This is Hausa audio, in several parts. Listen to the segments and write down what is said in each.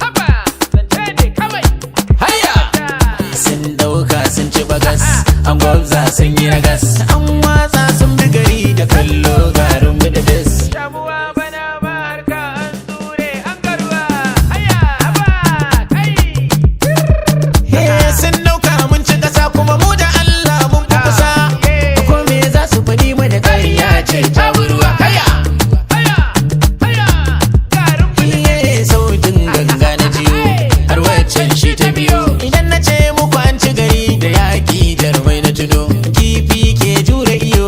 Haba, zance ne kawai. Hayya! Sun dauka sun ci bagas, an gwabza sun yi ragas, an watsa sun bi gari da kallo garin bididis. Shamuwa bana ba harka an ture an garuwa. Haya, haba, kai. He sun dauka mun ci kasa kuma mu da Allah mun fi kusa. Ko me za su faɗi mana ƙarya ce ta ruwa. Hayya! Haya, haya, garin Iye sautin ganga na jiyo, har waccan shi ta biyo. Idan na ce muku an ci gari da yaƙi jarumai na tuno. Kifi ke jure iyo,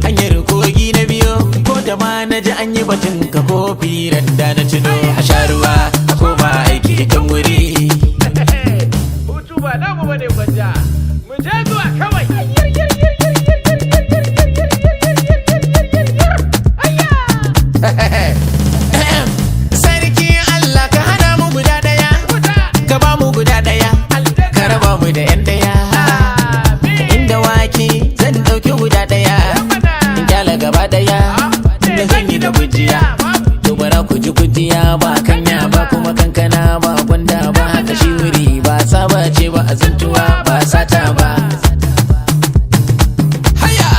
hanyar kogi na biyo. Ko da ma na ji an yi batun ka kofi randa na tuno. A sha ruwa, a koma aiki kan wuri. Hutu ba namu bane gwanja. Mu je zuwa kawai. Haya. Sarki Allah ka hana mu guda ɗaya, ka ba mu guda ɗaya, ka raba mu da 'yan ɗaya. Inda wake zan ɗauki guda ɗaya, in kyala gaba ɗaya, inda zan yi da gujiya. To bara ku ji gujiya ba kanya ba kuma kankana ba gwanda ba haka shi wuri ba saba ce ba azantuwa ba sata ba. Haya!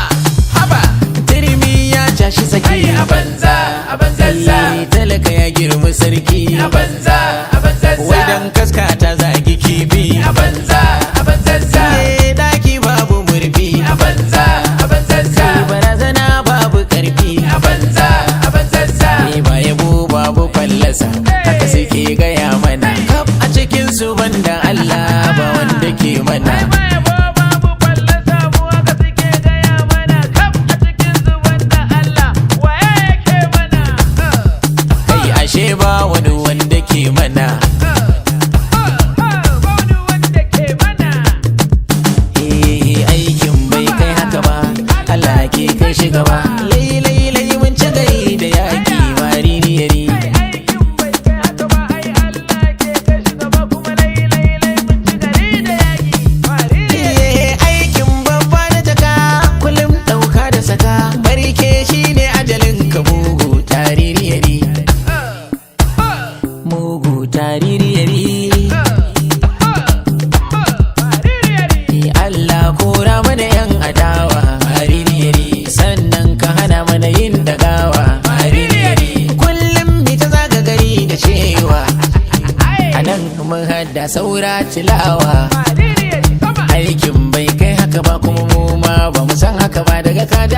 Haba! Turmi ya cashi saki A banza, a banzazza. Eh, talaka ya girma sarki A banza, a banzazza. Wai dan kaska ta zagi kifi A banza, a banzazza. Eh, daki babu murfi A banza, a banzazza. Barazana babu karfi A banza, a banzazza. Eh, ba yabo babu fallasa haka suke gaya mana kaf a cikin su banda Allah ba wanda ke mana. Ai ba yabo babu fallasa mu haka suke gaya mana kaf a cikin zuban da Allah waye yake mana. Kai ashe ba wani wanda ke mana. Ba wani wanda ke mana. Eh, aikin bai kai haka ba, Allah ke kai shi gaba. Lai lai lai mun ci gari da yaki maririyari. Ai aikin bai kai haka ba, ai Allah ke kai shi gaba kuma lai lai lai mun ci gari da yaki. Iye, aikin babba na jaka kullum ɗauka da saka barke shine ajalin ka mugu taririyari, mugu taririyari. Allah kora mana yan adawa maririyari, sannan ka hana mana yin dagawa maririyari. Kullum mi ta zaga gari da cewa anan mun hada saura tilawa. Aikin bai kai haka ba kuma mu ma ba mu san haka ba daga kaji.